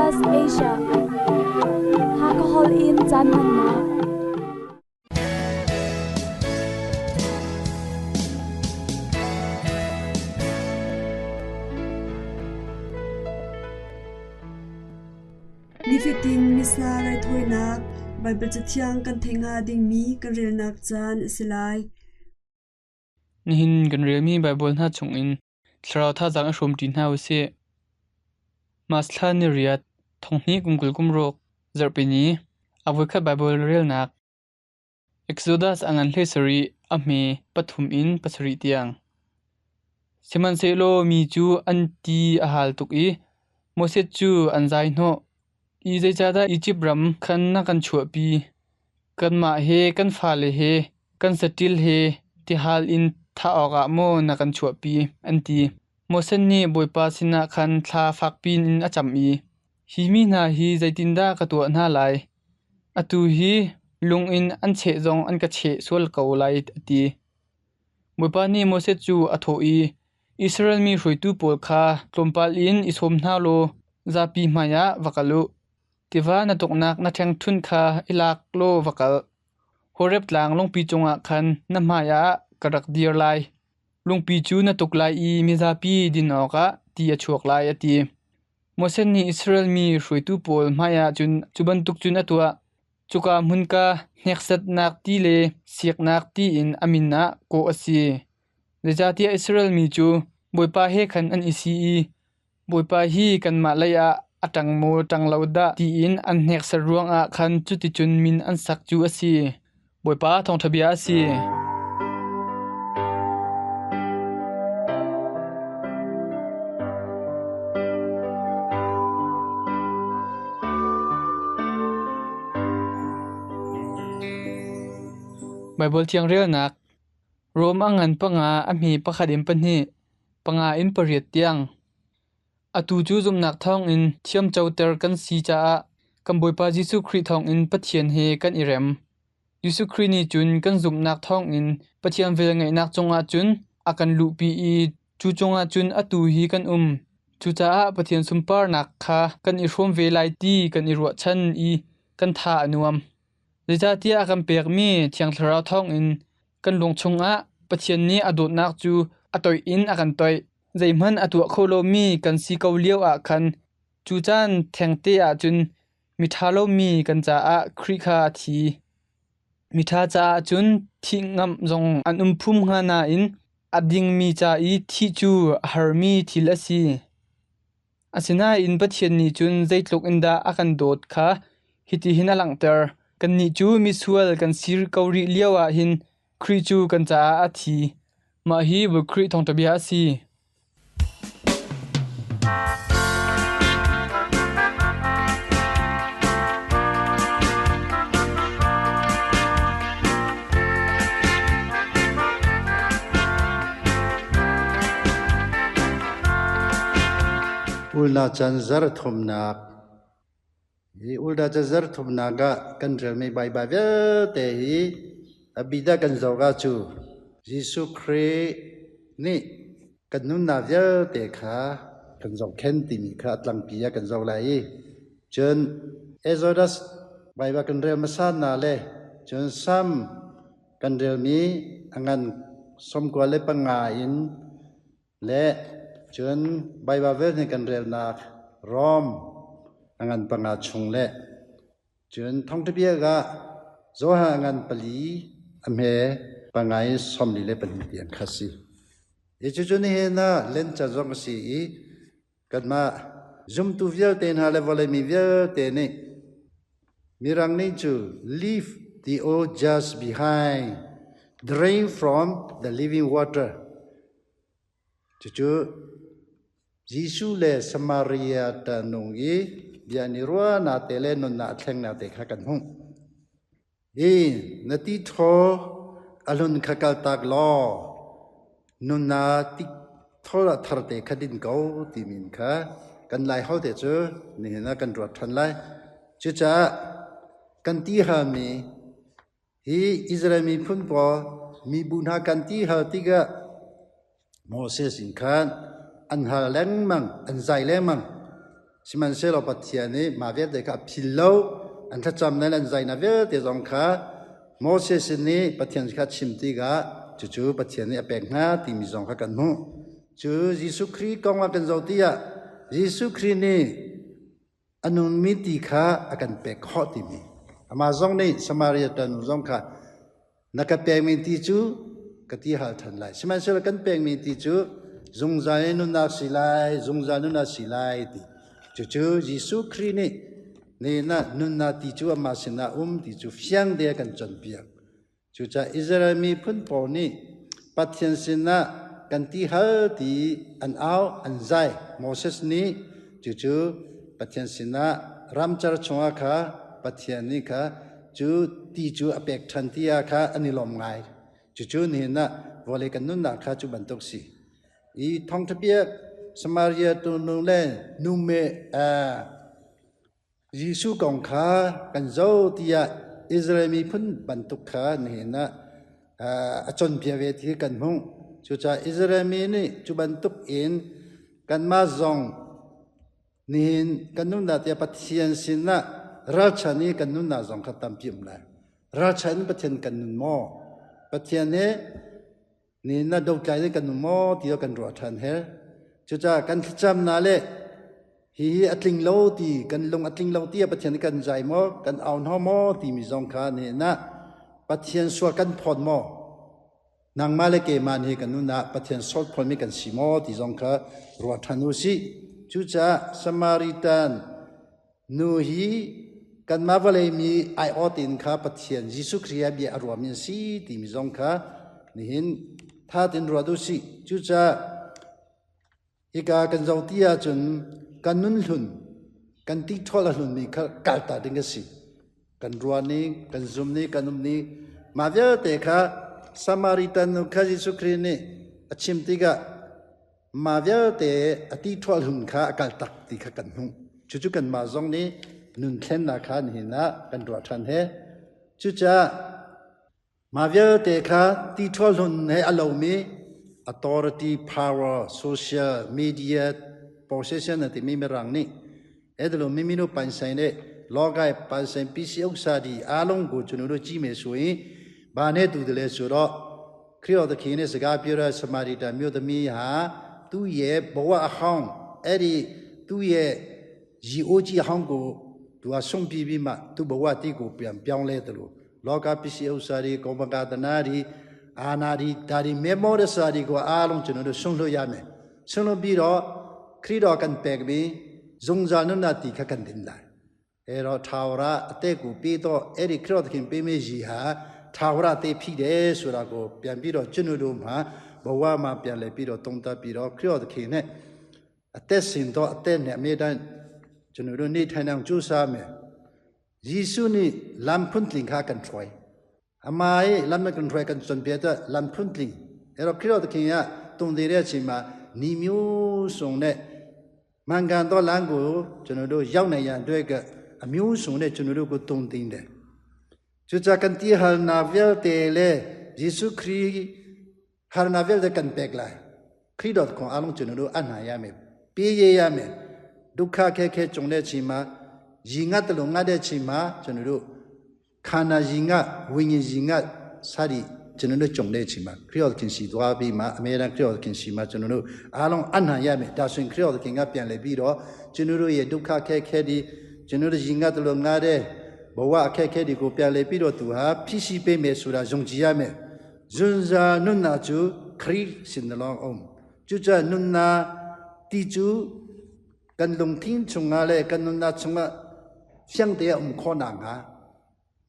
Exodus Asia Hakha holh in caan hmannak. Nifatin Missa raithawinak Baibal Cathiang kan theih hnga dingmi kan relnak caan a si lai. Nihin kan relmi Baibal hna chungin thlarau thazaang i hrawmṭi hna u sih. Mas thla ni riat, thonghnih kum 20 kum ruk, zarhpi ni, a voikhat Baibal relnak. Exodus a ngan 17 a hme pathum in pasarih tiang. Sihmanhsehlaw mi cu an ti a hal tuk i Moses cu an zai hnawh i zeicahdah Izipt ram khan na kan chuahpi? Kanmah he kan fale he kan saṭil he tihal in thah awkah maw na kan chuahpi? an ti. Moses nih Bawipa sinah khan thla fakpi in a cam i, Hi mi hna hi zeitindah ka tuah hna lai? Atu hi lung in an cheh zong an ka cheh sual ko lai, a ti. Bawipa nih Moses cu a thawh i, Israel mi hruaitu pawl kha tlawmpal in i sawm hna law zapi hmaiah va kal u. Tiva na tuknak na ṭhengṭhunh kha i lak law va kal. Horeb tlang lungpi cungah khan na hmaiah ka rak dir lai. Lungpi cu na tuk lai i mizapi din awkah ti a chuak lai, a ti. Moses nih Israel mi hruaitu pawl hmaiah cun cu bantuk cun a tuah. Cuka hmunka hneksaknak ti le siaknak tiin a min ah kawh a si. Zeicahtiah Israel mi cu Bawipa he khan an i si i Bawipa hi kanmah leiah a ṭang maw ṭang lo dah tiin an hneksak ruangah khan cuticun min an sak cu a si. Bawipa thawngṭha bia a si. Baibal Thiang relnak Rom a ngan panga a hme pakhat in pahnih, panga in pariat tiang. Atu cu zumhnak thawngin thiamcoter kan si caah kan Bawipa Jesuh Khrih thawngin Pathian he kan i rem. Jesuh Khrih nih cun kan zumhnak thawngin Pathian velngeihnak cungah cun a kan luhpi i cu cungah cun atu hi kan um. Cucaah Pathian sunparnak kha kan i hrawm ve lai ti kan i ruahchan i kan tha a nuam. Zeicahtiah a kan pekmi Thiang Thlarau thawngin kan lung chungah Pathian nih a dawtnak cu a toih in a kan toih. Zeihmanh a tuah kho lomi kan si ko lio ah khan cu caan thengte ah cun miṭha lomi kan caah Khrih kha a thi. Miṭha caah cun thih ngamh zong an um phum hnga nain a dingmi ca i thih cu a harmi thil a si. Asinain Pathian nih cun zeitluk in dah a kan dawt kha hitihin a langhter: Kannih cu misual kan si ko rih lioah hin Khrih cu kan caah a thi. Mah hi Khrih thawngṭha bia a si. Ulna can zar thumnak Hi ulna can zar thumnak ah kan relmi Baibal vialte hi a bida kan zoh ah cu Jesuh Khrih nih kan nunnak vialte kha kan zohkhenh timi kha a tlangpi ah kan zoh lai i cun Exodus Baibal kan rel hmasa hna le cun Salm kan relmi a ngan 95 in le cun Baibal vialte kan relnak Rom a ngan panga chung le cun thawngṭha ah Johan a ngan pali a hme panga in 42 tiang kha si. Hi cucu nihin ah lenca zong a si i kanmah zumtu vialte hna le vawlei mi vialte nih Mirang nih cu leave the old just behind, drink from the living water. Cucu Jesuh le Samaria tanung i bia an i ruahnak te le nunnak a thlengnak te kha kan hmuh. Hi na ti thaw a hlun kha kaltak law nunnak ti thawl ah thar te kha din ko timi kha kan lai ho te cu nihin ah kan ruat ṭhan lai. Cucaah kan ti halmi Hi Israel miphun pawl mibu hna kan ti hal tikah Moses in khan an hal lengmang, an zai lengmang. Sihmanhsehlaw Pathian nih mah vialte kha a phil lo. An thlacam le an zainak vialte zong kha Moses nih Pathian kha chim tikah cucu Pathian nih a pek hna timi zong kha kan hmuh. Cu Jesuh Khrih kong ah kan zoh tiah Jesuh Khrih nih a nungmi ti kha a kan pek khawh timi. Amah zong nih Samaria tanu zong kha na ka pekmi ti cu ka ti hal ṭhan lai. Sihmanhsehlaw kan pekmi ti cu zungzal in nunnak si lai, zungzal nunnak si lai ti. Cucu Jesuh Khrih nih nihin ah nunnak ti cu amah sinah um ti cu fiang te a kan cawnpiak. Cucaah Israel miphun pawl nih Pathian sinah kan ti hal ti an au, an zai. Moses nih cucu Pathian sinah ramcar chungah kha Pathian nih kha cu ti cu a pek ṭhan ti ah kha an i lawm ngai. Cucu nihin ah vawlei kan nunnak kha cu bantuk si. I thawngṭha biak Samaria tunu le nume Jesuh kong kha kan zoh tiah Israel miphun bantuk kha nihin ah a cawnpiak ve ti kan hmuh. Cucaah Israel mi nih cu bantuk in kanmah zong nihin kan nunnak tiah Pathian sinah ralchan i kan nunnak zong kha tampi um lai. Ralchan in Pathian kan nun maw? Pathian he Ni na dotlai kan um maw ti kan ruah ṭhan he. Cucaah kan thlacamnak le hihi a tling lo ti kan lung a tling lo ti Pathian kan zai maw kan au hna maw timi zong kha nihin ah Pathian sual kan phawt maw nangmah le keimah nih kan nun ah Pathian sual phawtmi kan si maw ti zong kha ruah ṭhan u sih. Cucaah Samaritan Nu hi kanmah vawlei mi aiawt in kha Pathian Jesuh Khrih ah bia a ruahmi an si timi zong kha nihin tha tein ruat u sih. Cucaah hika kan zoh ti ahcun kan nun hlun, kan ti ṭhawl a hlunmi kha kaltak ding a si. Kan ruah ning, kan zum ning, kan um ning, mah vialte kha Samaritan nu kha Jesuh Khrih nih a chim tikah Mah vialte a ti ṭhual hun kha a kaltak ti kha kan hmuh. Cucu kanmah zong nih nun thlennak kha nihin ah kan ruah ṭhan he. Cucaah mah vialte kha ti ṭhual hun he a lomi authority, power, social media, possession a timi mirang nih edlo miminu painsain e logai painsain pc uksadi along gu chunu chi me sui ba ne tu de le su ro ခရစ်တော်သခင်နဲ့စကားပြောတဲ့ဆမာရိတမြို့သမီးဟာသူ့ရဲ့ဘဝအဟောင်းအဲ့ဒီသူ့ရဲ့ရီအိုးကြီးဟောင်းကိုသူကဆုံးပြီးပြီးမှသူ့ဘဝတိကိုပြန်ပြောင်းလဲတယ်လို့လောကပစ္စည်းဥစ္စာတွေကိုမကတနာတွေအာနာတွေဒါတွေမေမောရစာတွေကိုအားလုံးကျွန်တော်တို့ဆုံးလွတ်ရမယ်ဆုံးလွတ်ပြီးတော့ခရစ်တော်ကန်ပဲ့ပြီးဇုံဇာနုနာတိခကန်တင်လာ အဲ့တော့ထာဝရအသက်ကိုပေးတော့အဲ့ဒီခရစ်တော်သခင်ပေးမယ့်ရီဟာထာဝရအသက်ဖြစ်တယ်ဆိုတာကိုပြန်ပြီးတော့ကျွန်တော်တို့မှာဘဝမှာပြန်လည်ပြီးတော့တုံ့တက်ပြီးတော့ခရစ်တော်သခင်နဲ့အသက်ရှင်တော့အသက်နဲ့အမြဲတမ်းကျွန်တော်တို့နေထိုင်အောင်ကြိုးစားမယ်။ယေရှုနိလမ်ဖွင့်လင်ခါကန်ထွိုင်အမားလမ်ကန်ထွိုင်ကန်စွန်ပြတဲ့လမ်ဖွင့်လင်အဲ့တော့ခရစ်တော်သခင်ကတုံတည်တဲ့အချိန်မှာညီမျိုးစုံနဲ့ မှန်ကန်သောလမ်းကိုကျွန်တော်တို့ရောက်နိုင်ရန်အတွက်ကအမျိုးစုံနဲ့ကျွန်တော်တို့ကိုတုံသင်တယ်။ကျကြကန်တီဟာနာဗယ်တေလေယေရှုခရစ်ဟာနာဗယ်တဲ့ကန်ပက်လိုက်ခရစ်တော်ခွန်အားလုံးကျွန်တော်တို့အနှံရမယ်ပေးရရမယ်ဒုက္ခခက်ခဲကြုံတဲ့ချိန်မှာရီငတ်တလို့ငတ်တဲ့ချိန်မှာကျွန်တော်တို့ ခန္ဓာရင်ကဝိညာဉ်ရင်ကစသည်ကျွန်တော်တို့ကြုံတဲ့အချိန်မှာခရစ်တော်ခင်ရှိသွားပြီးမှအမြဲတမ်းခရစ်တော်ခင်ရှိမှကျွန်တော်တို့အားလုံးအနှံရမယ်ဒါဆိုရင်ခရစ်တော်ခင်ကပြန်လည်ပြီးတော့ကျွန်တော်တို့ရဲ့ဒုက္ခခက်ခဲဒီကျွန်တော်တို့ရင်ကတလို့ငါတဲ့ဘဝအခက်ခဲတွေကိုပြန်လည်ပြီးတော့သူဟာဖြစ်ရှိပေးမယ်ဆိုတာယုံကြည်ရမယ်ဇွန်ဇာနုနာကျူခရစ်ရှင်လောအောင်ကျူချနုနာတီကျူကန်လုံထင်းချုံငါလေကန်နုနာချုံငါရှန်တဲ့ဥခေါနာငါ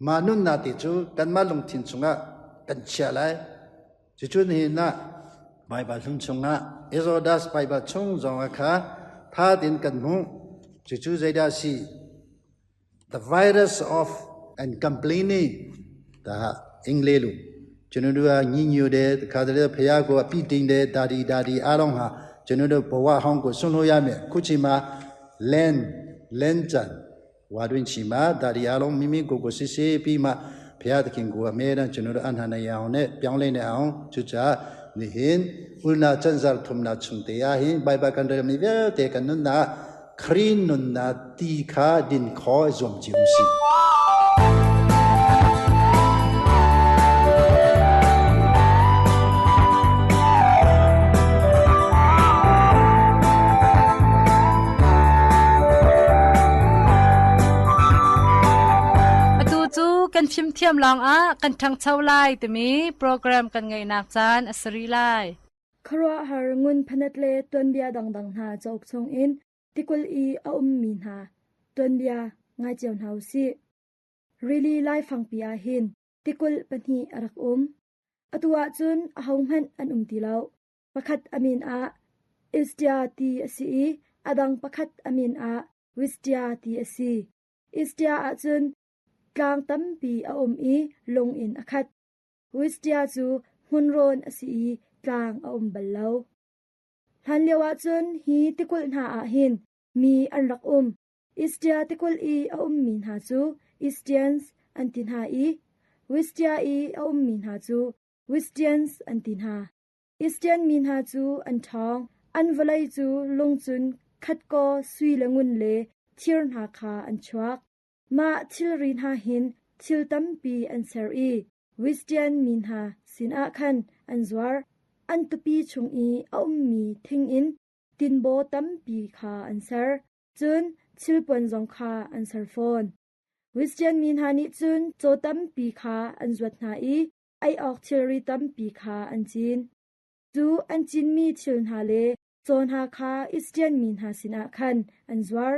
Mah nunnak ti cu kanmah lungthin chungah kan chiah lai. Cucu nihin ah Baibal hlun chungah Exodus Baibal chung zongah kha tha tein kan hmuh. Cucu zeidah a si? The virus of and complaining ဒါအင်္ဂလိပ်လိုကျွန်တော်တို့ကညညိုတယ်တခါတလေဖះကိုအပိတင်တယ်ဒါဒီဒါဒီအားလုံးဟာကျွန်တော်တို့ဘဝဟောင်းကိုဆွန့်လို့ရမယ်ခုချိန်မှာ land land ကြံ ဝါတွင်ချီမှာဒါဒီအားလုံးမိမိကိုယ်ကိုစစ်ဆေးပြီးမှဘုရားသခင်ကိုအမြဲတမ်းကျွန်တော်တို့အနှံနိုင်အောင်နဲ့ပြောင်းလဲနေအောင်ချွချာနိဟင်ဥနာချန်ဇာထုံနာချုံတရားဟင်ဘိုင်ဘကန်ရမီဝဲတေကန်နုနာ Khrih nunnak ti kha din khawh i zuam cio usih. Atu cu kan fimthiam lawngah kan ṭhangcho lai timi program kan ngeihnak caan a si rih lai. Khuaruahhar ngun phanat le tuanbia dangdang hna cauk chungin tikulh i a ummi hna tuanbia ngai cio hna u sih. Rili laifangpi ah hin tikulh pahnih a rak um. Atu ahcun ahohmanh an um ti lo. Pakhat a min ah Istia ti a si i a dang pakhat a min ah Wistia ti a si. Istia ahcun tlang tampi a um i lung in a khat. Wistia cu hmunrawn a si i tlang a um bal lo. Hlanlio ahcun hi tikulh hna ah hin mi an rak um. Istia tikulh i a ummi hna cu Istians an ti hna i Wistia i a ummi hna cu Wistians an ti hna. Istian mi hna cu an ṭhawng. An vawlei cu lung cun khatkaw sui le ngun le thir hna kha an chuak. Mah thilri hna hin thil tampi an ser i Wistian mi hna sinah khan an zuar. An tupi chung i a ummi thing in tinbaw tampi kha an ser, cun thilpuan zong kha an ser fawn. Wistian mi hna nih cun caw tampi kha an zuat hna i ei awk thilri tampi kha an cin. Cu an cinmi thil hna le caw hna kha Istian mi hna sinah khan an zuar.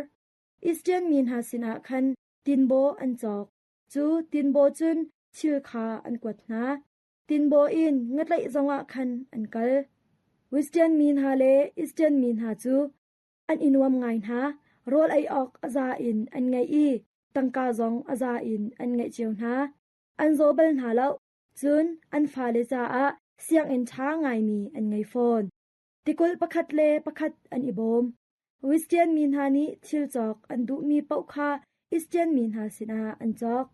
Istian mi hna sinah khan tinbaw an cawk. Cu tinbaw cun thil kha an kuat hna. Tinbaw in ngatlaih zongah khan an kal. Wistian mi hna le Istian mi hna cu an i nuam ngai hna. Rawl ei awk a za in an ngeih i tangka zong a za in an ngeih cio hna. An zaw bal hna lo. Cun an fale caah sianginn ṭha ngaimi an ngei fawn. Tikulh pakhat le pakhat an i bawm. Wistian mi hna nih thil cawk an duhmi paoh kha Istian mi hna sinah an cawk.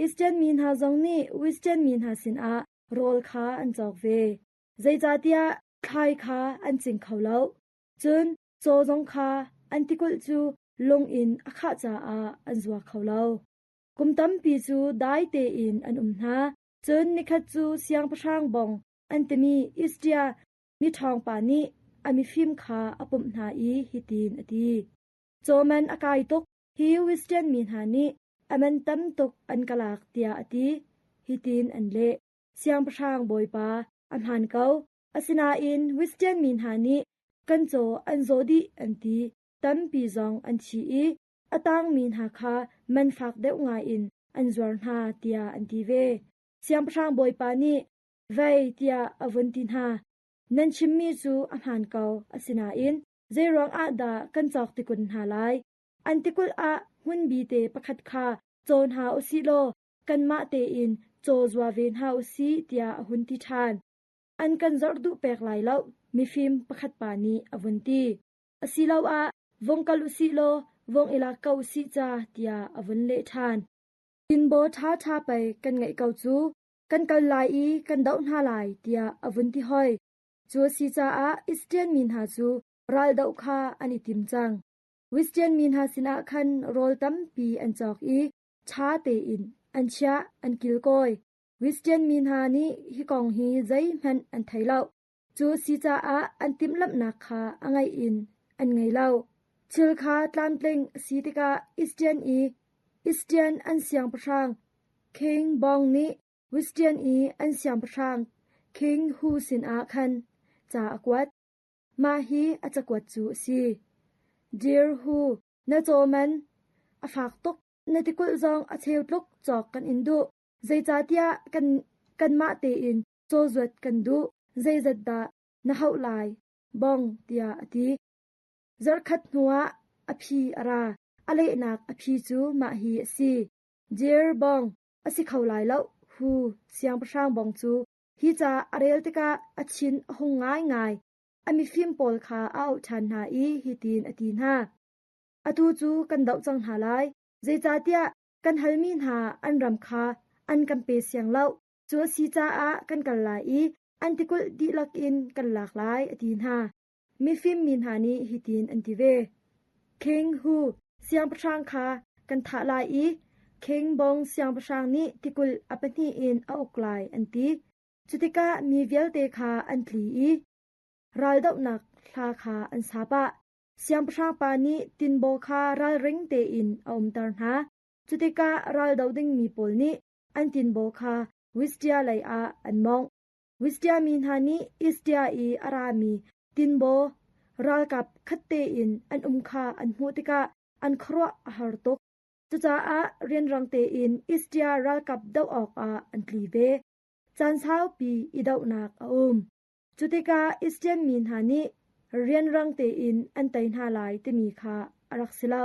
Istian mi hna zong nih Wistian mi hna sinah rawl kha an cawk ve. Zeicahtiah thlai kha an cing kho lo. Cun caw zong kha an tikulh cu lung in a khah caah an zua kho lo. Kum tampi cu dai tein an um hna. Cun nikhat cu siangpahrang bong an timi Istia miṭhawngpa nih a mifim kha a pumh hna i hitin a ti: Caw man a kai tuk, hi Western mi hna nih a man tam tuk an ka lak tiah a ti. Hitin an leh: Siangpahrang bawipa, a hmaan ko. Asinain Western mi hna nih kan caw an zaw dih an ti. Tampi zong an thi i a tangmi hna kha man fak deuh ngaiin an zuar hna tiah an ti ve. Siangpahrang bawipa nih Vei tiah a vun ti hna. Nan chimmi cu a hmaan ko, asinain zeiruang ah dah kan cawk tikun hna lai? An tikulh ah hmun bite pakhat kha caw hna usih law kanmah tein caw zua ve hna usih tiah a hun ti ṭhan. An kan zorh duh pek lai lo, mifim pakhat pa nih a vun ti. Asiloah vung kal usih law vung i lak ko usih ca tiah a vun leh ṭhan. Tinbaw ṭhaṭha pei kan ngeih ko cu, kan kal lai i kan doh hna lai tiah a vun ti hoi. Cu a si caah Istian mi hna cu raldoh kha an i tim cang. Wistian mi hna sinah khan rawl tampi an cawk i ṭha tein an chiah an kilkawi. Wistian mi hna nih hi kong hi zeihmanh an thei lo. Cu a si caah an timhlamhnak kha a ngaih in an ngei lo. Thil kha tlamtling a si tikah Istian i Istian an siangpahrang King Bong nih Wistian i an siangpahrang King Hu sinah khan ca a kuat. Mah hi a cakuat cu a si. Dear Hu, na caw man a fak tuk, na tikulh zong a cheu tluk cawk kan in duh. Zeicahtiah kan kanmah tein cawzuat kan duh, zeizat dah na hauh lai, bong tiah a ti. Zarhkhat hnuah a phi a ra. A lehnak a phi cu mah hi a si. Dear bong, a si kho lai lo, hu siangpahrang bong cu hi ca a rel tikah a thin a hung ngaingai. A mifim pawl kha a auh ṭhan hna i hitin a ti hna. Atu cu kan doh cang hna lai, zeicahtiah kan halmi hna an ram kha an kan pe siang lo. Cu a si caah kan kal lai i an tikulh dihlak in kan lak lai, a ti hna. Mifim mi hna nih hitin an ti ve. King Hu siangpahrang kha kan thah lai i King Bong siangpahrang nih tikulh a pahnih in a uk lai, an ti. Cutikah mi vialte kha an tli i raldohnak hla kha an sa pah. Siangpahrang pa nih tinbaw kha ralring tein a umter hna. Cutikah raldo dingmi pawl nih an tinbaw kha Wistia lei ah an mawngh. Wistia mi hna nih Istia i a rami tinbaw ralkap khat tein an um kha an hmuh tikah an khuaruah a har tuk. Cucaah rianrang tein Istia ralkap doh awkah an tli ve. Caan saupi i dohnak a um. Cu tikah Istian mi hna nih rianrang tein an tei hna lai timi kha a rak si lo.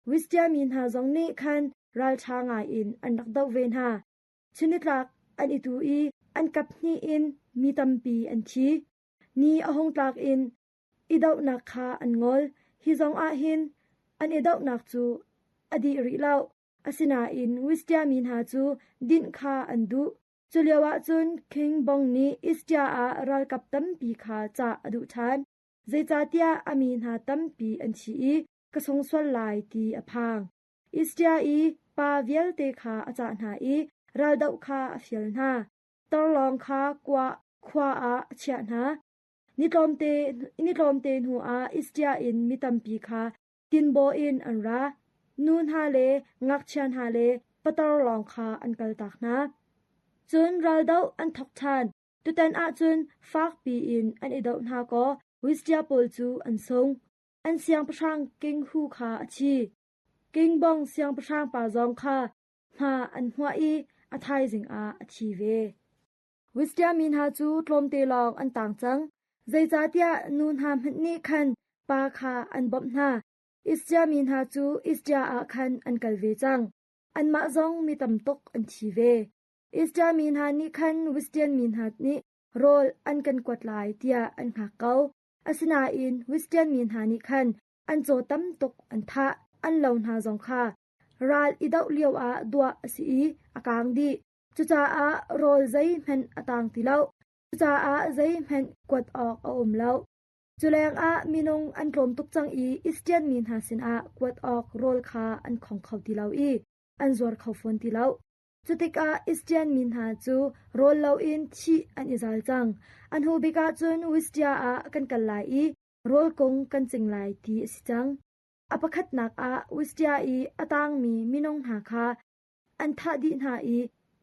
Wistia mi hna zong nih khan ralṭha ngaiin an rak doh ve hna. Chunitlak an i tu i an kap hnih in mi tampi an thi. Ni a hung tlak in i dohnak kha an ngol. Hi zong ah hin an i dohnak cu a dih rih lo. Asinain Wistia mi hna cu dinh kha an duh. Cu lioah cun King Bong nih Istia ah ralkap tampi kha cah a duh ṭhan. Zeicahtiah a mi hna tampi an thi i ka sung sual lai ti a phang. Istia i pa vialte kha a cah hna i raldoh kha a fial hna. Tarlawng kha khua ah a chiah hna. Ni tlawmte hnuah Istia in mi tampi kha tinbaw in an ra. Nu hna le ngakchia hna le patar lawng kha an kaltak hna. Cun raldoh an thawk ṭhan. Tutan ah cun fakpi in an i doh hna kaw Wistia pawl cu an sung. An siangpahrang King Hu kha a thi. King Bong siangpahrang pa zong kha hma an hmuah i a thaizing ah a thi ve. Wistia mi hna cu tlawmte lawng an tang cang, zeicahtiah nu hna hmanh nih khan pa kha an bawmh hna. Istia mi hna cu Istia ah khan an kal ve cang. Anmah zong mi tam tuk an thi ve. Istia mi hna nih khan Wistian mi hna nih rawl an kan kuat lai tiah an hngak ko. Asinain Wistian mi hna nih khan an caw tam tuk an thah, an lo hna zong kha ral i doh lioah duah a si i a kaang dih. Cucaah rawl zeihmanh a tang ti lo. Cucaah zeihmanh kuat awk a um lo. Cu lengah minung an tlawm tuk cang i Istian mi hna sinah kuat awk rawl kha an khong kho ti lo i an zuar kho fawn ti lo. Cutikah Istian mi hna cu rawl loin thih an i zal cang. A hnu bik ah cun Wistia ah kan kal lai i rawl kung kan cing lai ti a si cang. A pakhatnak ah Wistia i a tangmi minung hna kha an thah dih hna i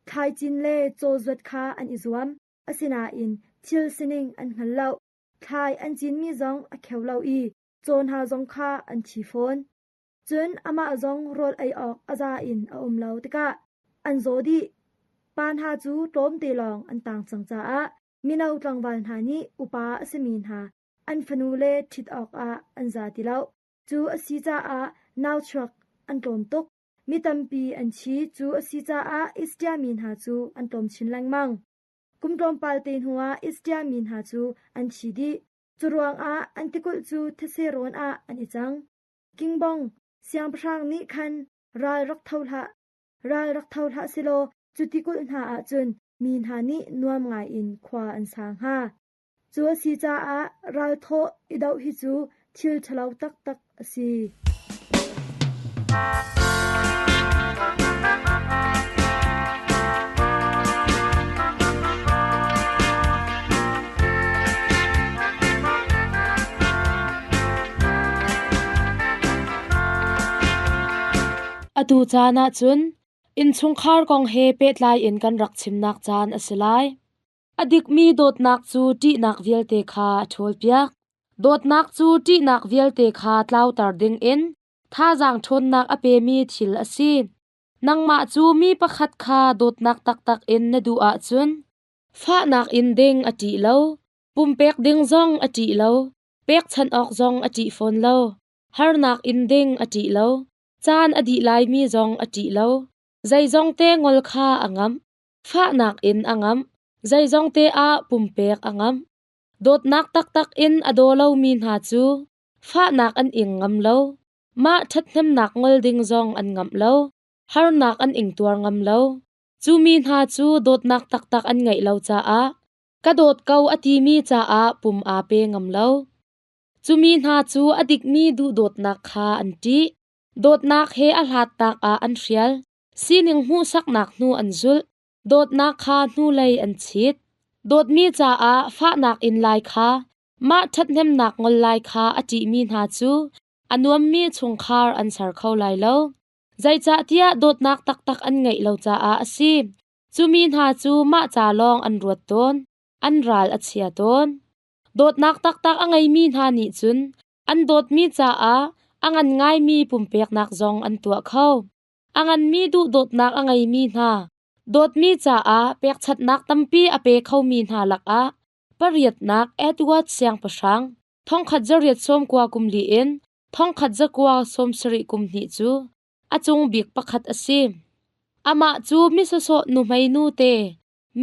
thlaicin le caw zuat kha an i zuam. Asinain thil sining an hngal lo. Thlai an cinmi zong a kheu lo i caw hna zong kha an thi fawn. Cun amah zong rawl ei awk a za in a um lo tikah an zaw dih. Pa hna cu tlawmte lawng an tang cang caah mino tlangval hna nih upa a simi hna an fanule ṭhit awkah an za ti lo. Cu a si caah nauchuak an tlawm tuk. Mi tampi an thi. Cu a si caah Istia mi hna cu an tlawm chin lengmang. Kum tlawmpal te hnuah Istia mi hna cu an thi dih. Cu ruangah an tikulh cu thetse rawn ah an i cang. Kingbong siangpahrang nih khan ral rak tho hlah, ral rak tho hlah selaw cu tikulh hna ah cun mi hna nih nuam ngaiin khua an sa hnga. Cu a si caah ralthawh i doh hi cu thil ṭhalo taktak a si. Atu caan ah cun innchungkhar kong he pehtlai in kan rak chimnak caan a si lai. A dikmi dawtnak cu ṭihnak vialte kha a ṭhawlpiak. Dawtnak cu ṭihnak vialte kha tlauter dingin thazaang ṭhawnnak a pemi thil a si. Nangmah cu mi pakhat kha dawtnak taktak in na duh ahcun fahnak in ding a ṭih lo, pumpek ding zong a ṭih lo, pekchanh awk zong a ṭih fawn lo, harnak in ding a ṭih lo, caan a dih laimi zong a ṭih lo, zeizongte ngol kha a ngamh. Fahnak in a ngamh, zeizongte ah pumpek a ngamh. Dawtnak taktak in a daw lomi hna cu fahnak an ing ngam lo. Mah ṭhathnemnak ngol ding zong an ngamh lo. Harnak an ingtuar ngam lo. Cu mi hna cu dawtnak taktak an ngeih lo caah ka dawt ko a timi caah pum aa pe ngam lo. Cumi hna cu a dikmi duhdawtnak kha an ṭih. Dawtnak he a hlatnak ah an hrial. Sining hmuhsaknak hnu an zulh. Dawtnak kha hnulei an chit. Dawtmi caah fahnak in lai kha, mah ṭhathnemnak ngol lai kha a ṭihmi hna cu a nuammi chungkhar an ser kho lai lo. Zeicahtiah dawtnak taktak an ngeih lo caah a si. Cumi hna cu mah ca lawng an ruat tawn, an ral a chia tawn. Dawtnak taktak a ngeimi hna nih cun an dawtmi caah a ngan ngaimi pumpeknak zong an tuah kho. A nganmi duhdawtnak a ngeimi hna, dawtmi caah pekchanhnak tampi a pe khomi hna lakah pariatnak Edward Siangpahrang thongkhat zariat sawmkua kum li in thongkhat zakua sawmsarih kum hnih cu a cung bik pakhat a si. Amah cu misawsawh nuhmei nu te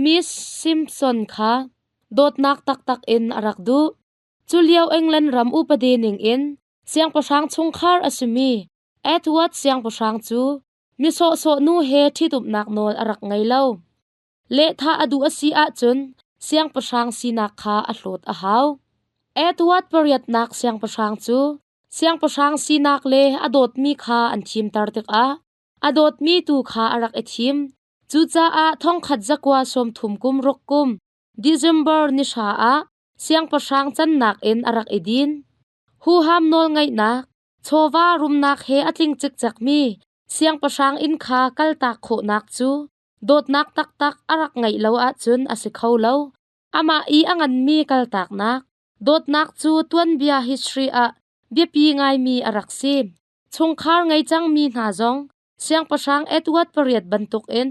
Miss Simpson kha dawtnak taktak in a rak duh. Cu lio England ram upadi ning in siangpahrang chungkhar a simi Edward siangpahrang cu mi sawhsawh nu he ṭhitumnak nawl a rak ngei lo. Lehthah a duh a si ahcun siangpahrang sinak kha a hlawt a hau. Edward pariatnak siangpahrang cu siangpahrang sinak le a dawtmi kha an thimter tikah a dawtmi tu kha a rak i thim. Cucaah thongkhat zakua sawmthum kum ruk kum December ni hra ah siangpahrang cannak in a rak i din. Huham nawlngeihnak, chawva rumnak he a tling cikcekmi siangpahrang inn kha kaltak khawhnak cu dawtnak taktak a rak ngeih lo ahcun a si kho lo. Amah i a nganmi kaltaknak, dawtnak cu tuanbia history ah biapi ngaimi a rak si. Chungkhar ngei cangmi hna zong siangpahrang Edward pariat bantukin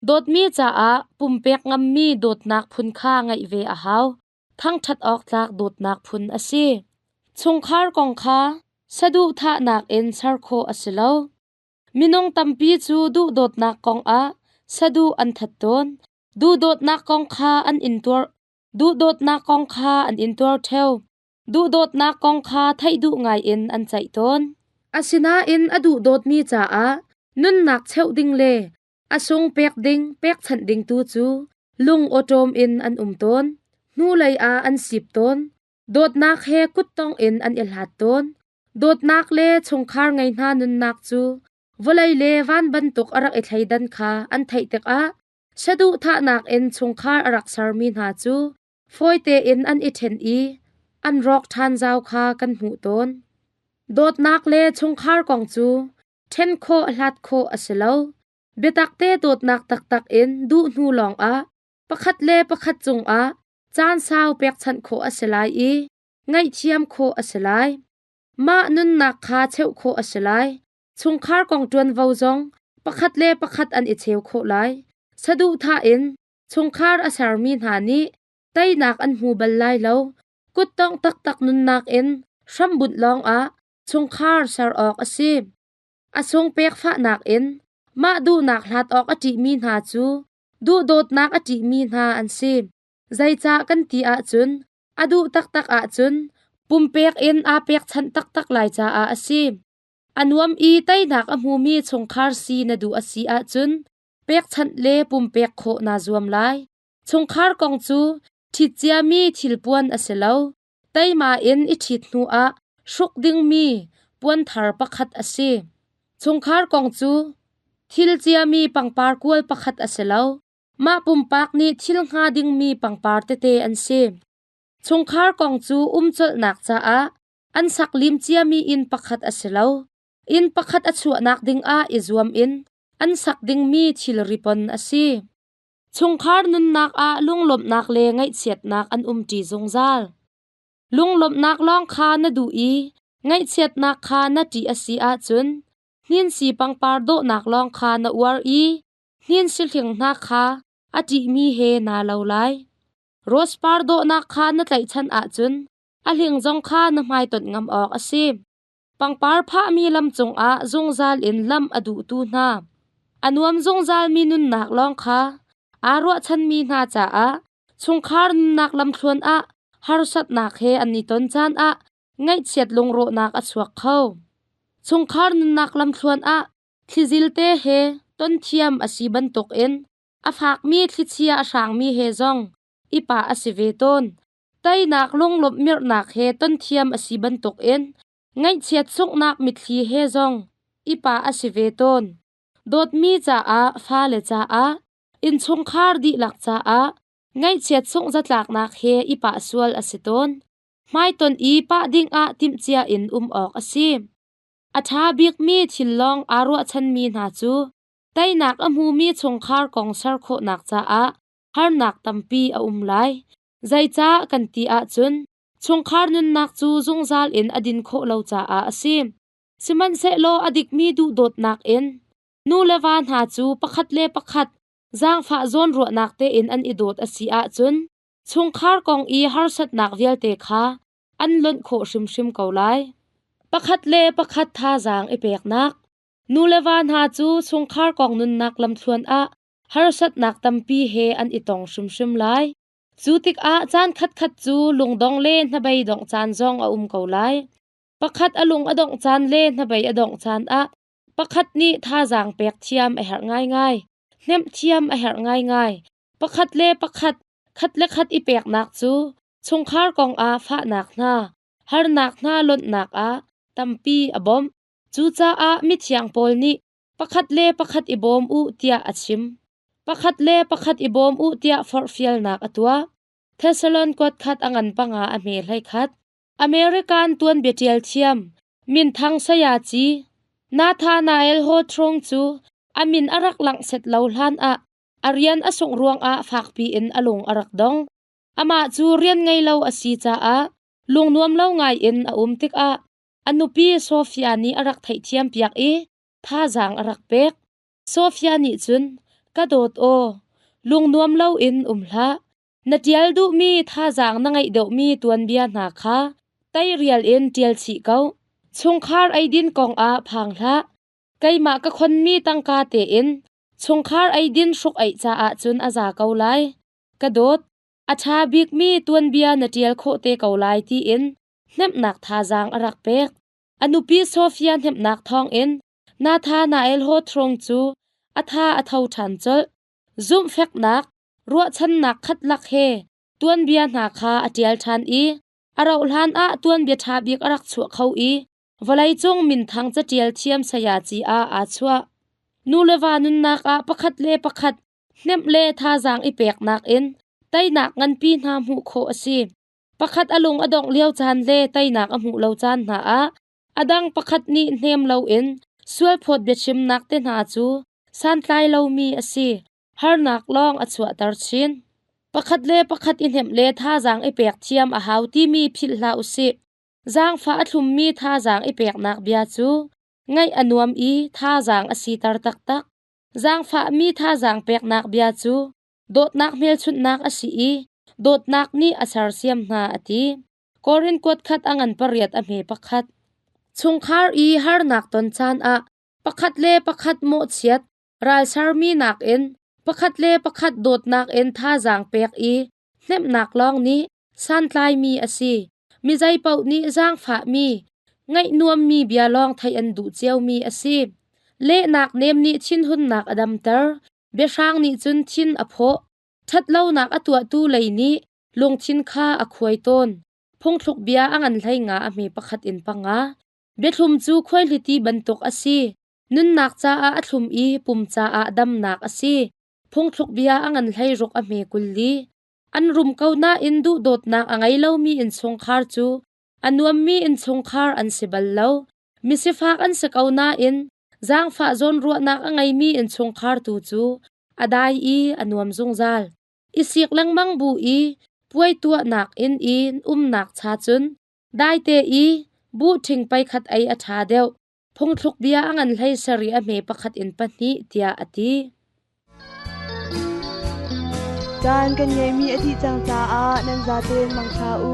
dawtmi caah pumpek ngammi dawtnak phun kha ngeih ve a hau. Thangṭhat awk tlak dawtnak phun a si. Chungkhar kong kha saduhthahnak in ser khawh a si lo. Minung tampi cu duhdawtnak kong ah saduh an that tawn. Duhdawtnak kong kha an intuar duhdawtnak kong kha an intuar ṭheo. Duhdawtnak kong kha theih duh ngai in an ceih tawn. Asinain a duhdawtmi caah nunnak cheuh ding le a sung pek ding pekchanh ding tu cu lung awṭawm in an um tawn. Hnulei ah an sip tawn. Dawtnak he kuttong in an i hlat tawn. Dawtnak le chungkhar ngei hna nunnak cu vawlei le van bantuk a rak i thleidan kha an theih tikah saduhthahnak in chungkhar a rak sermi hna cu fawi tein an i ṭhen i an rawk ṭhan zau kha kan hmuh tawn. Dawtnak le chungkhar kong cu ṭhen khawh hlat khawh a si lo. Biatakte dawtnak taktak in duh hnu lawngah pakhat le pakhat cungah caan sau pekchanh khawh a si lai i ngaihthiam khawh a si lai. Mah nunnak kha cheuh khawh a si lai. Chungkhar kong ṭuanvo zong pakhat le pakhat an i cheu khawh lai. Saduhthah in chungkhar a sermi hna nih teinak an hmu bal lai lo. Kuttongh taktak nunnak in hrambunh lawngah chungkhar ser awk a si. A sung pek fahnak in mah duhnak hlat awk a ṭihmi hna cu duhdawtnak a ṭihmi hna an si. Zeicah kan ti ahcun a duh taktak ahcun pumpek in aa pekchanh taktak lai caah a si. A nuam i teinak a hmumi chungkhar si na duh a si ahcun pekchanh le pumpek khawh naa zuam lai. Chungkhar kong cu ṭhit ciami thilpuan a si lo. Teima in i ṭhit hnuah hruk dingmi puanthar pakhat a si. Chungkhar kong cu thil ciami pangpar kual pakhat a si lo. Mah pumpak nih thil hnga dingmi pangpar tete an si. Chungkhar kong cu umcolhnak caah an sak lim ciami inn pakhat a si lo. Inn pakhat a chuahnak dingah i zuam in an sak dingmi thilri pon a si. Chungkhar nunnak ah lunglawmhnak le ngaihchiatnak an umṭi zungzal. Lunglawmhnak lawng kha na duh i ngaihchiatnak kha na ṭih a si ahcun hninsi pangpar dawhnak lawng kha na uar i hninsi hling hna kha a ṭihmi he naa lo lai. Rose par dawhnak kha na tlaihchan ahcun a hling zong kha na hmaitonh ngam awk a si. Pangpar phahmi lam cungah zungzal in lam a duhtu hna. A nuam zungzalmi nunnak lawng kha aa ruahchanmi hna caah chungkhar nunnak lamthluan ah harsatnak he an i ton caan ah ngaihchiat lungrawhnak a chuak kho. Chungkhar nunnak lamthluan ah thlizil te he ton thiam a si bantukin a fakmi thlichia a hrangmi he zong i pah a si ve tawn. Teinak lunglawmh mirhnak he ton thiam a si bantukin ngaihchiat sunghnak mitthli he zong i pah a si ve tawn. Dawtmi caah, fale caah, innchungkhar dihlak caah ngaihchiat sungh zatlaknak he i pah sual a si tawn. Hmaitonh i pah dingah timhcia in um awk a si. A ṭha bikmi thil lawng aa ruahchanmi hna cu teinak a hmumi chungkhar kong ser khawhnak caah harnak tampi a um lai. Zeicah kan ti ahcun chungkhar nunnak cu zungzal in a din khawh lo caah a si. Sihmanhsehlaw a dikmi duhdawtnak in nu le va hna cu pakhat le pakhat zaangfah zawnruahnak tein an i dawt a si ahcun chungkhar kong i harsatnak vialte kha an lonh khawh hrimhrim ko lai. Pakhat le pakhat thazaang i peknak. Nu le va hna cu chungkhar kong nunnak lamthluan ah harsatnak tampi he an i tong hrimhrim lai. Cu tikah caan khatkhat cu lungdong le hnabei dongh caan zong a um ko lai. Pakhat a lung a dongh caan le hnabei a dongh caan ah pakhat nih thazaang pek thiam a herh ngaingai. Hnemh thiam a herh ngaingai. Pakhat le pakhat, khat le khat i peknak cu chungkhar kong ah fahnak hna, harnak hna lonhnak ah tampi a bawmh. Cucaah mithiang Paul nih pakhat le pakhat i bawm u tiah a chim. Pakhat le pakhat i bawm u tiah forhfialnak a tuah. Thessalon kuat khat a ngan panga a hme hlei khat. American tuanbia ṭial thiam minthang sayaci Nathanael Hawthorne cu a min a rak langh set lo hlan ah a rian a sungh ruangah fakpi in a lung a rak dong. Amah cu rian ngei lo a si caah lungnuam lo ngaiin a um tikah a nupi Sofia nih a rak theihthiam piak i thazaang a rak pek. Sofia nih cun, Ka dawt aw, lungnuam loin um hlah. Na ṭial duhmi thazaang na ngeih deuhmi tuanbia hna kha teirial in ṭial chih ko. Chungkhar eidin kongah phang hlah. Keimah ka khonmi tangka tein chungkhar eidin hruk-eih caah cun a za ko lai. Ka dawt, a ṭha bikmi tuanbia na ṭial khawh te ko lai tiin hnemhnak thazaang a rak pek. A nupi Sofia hnemhnak thawngin Nathanael Hawthorne cu a tha a tho ṭhan colh. Zumhfeknak, ruahchannak khat lak he tuanbia hna kha a ṭial ṭhan i a rauhhlan ah tuanbia ṭha bik a rak chuah kho i vawleicung minthang caṭial thiam sayaci ah aa chuah. Nu le va nunnak ah pakhat le pakhat hnemh le thazaang i peknak in teinak nganpi hna hmuh khawh a si. Pakhat a lung a dongh lio caan le teinak a hmuh lo caan hna ah a dang pakhat nih hnem loin sualphawt biachimnak te hna cu santlai lomi a si. Harnak lawng a chuahter chin. Pakhat le pakhat i hnemh le thazaang i pek thiam a hau timi philh hlah u sih. Zaangfah a thlummi thazaang i peknak bia cu ngaih a nuam i thazaang a siter taktak. Zaangfahmi thazaang peknak bia cu dawtnak hmelchunhnak a si i dawtnak nih a sersiam hna a ti. Korin kuat khat a ngan pariat a hme pakhat. Chungkhar i harnak ton caan ah pakhat le pakhat mawhchiat, ralsermi nakin pakhat le pakhat dawtnak in thazaang pek i hnemhnak lawng nih santlaimi a si. Mi zeipaoh nih zaangfahmi, ngaih nuammi bia lawng theih an duh ciomi a si. Lehnak nem nih thinhunnak a damter, biahrang nih cun thin a phawh. Ṭhatlonak a tuahtu lei nih lungthin kha a khuai tawn. Phungthluk bia a ngan hlei nga a hme pakhat in panga. Biathlum cu khuaihliti bantuk a si. Nunnak caah a thlum i pum caah damnak a si. Phungthluk bia a ngan hlei ruk a hme 20. An rum ko nain duhdawtnak a ngei lomi innchungkhar cu a nuammi innchungkhar an si bal lo. Misifak an si ko nain zaangfah zawnruahnak a ngeimi innchungkhar tu cu a dai i a nuam zungzal. I sik lengmang bu i puai tuahnak inn i umnak cha cun daite i buh ṭhing pei khat ei a ṭha deuh. Phungthluk bia a ngan hlei sarih a hme pakhat in pahnih tiah a ti. Caan kan ngeihmi a dih cang caah nan zaten mangṭha u.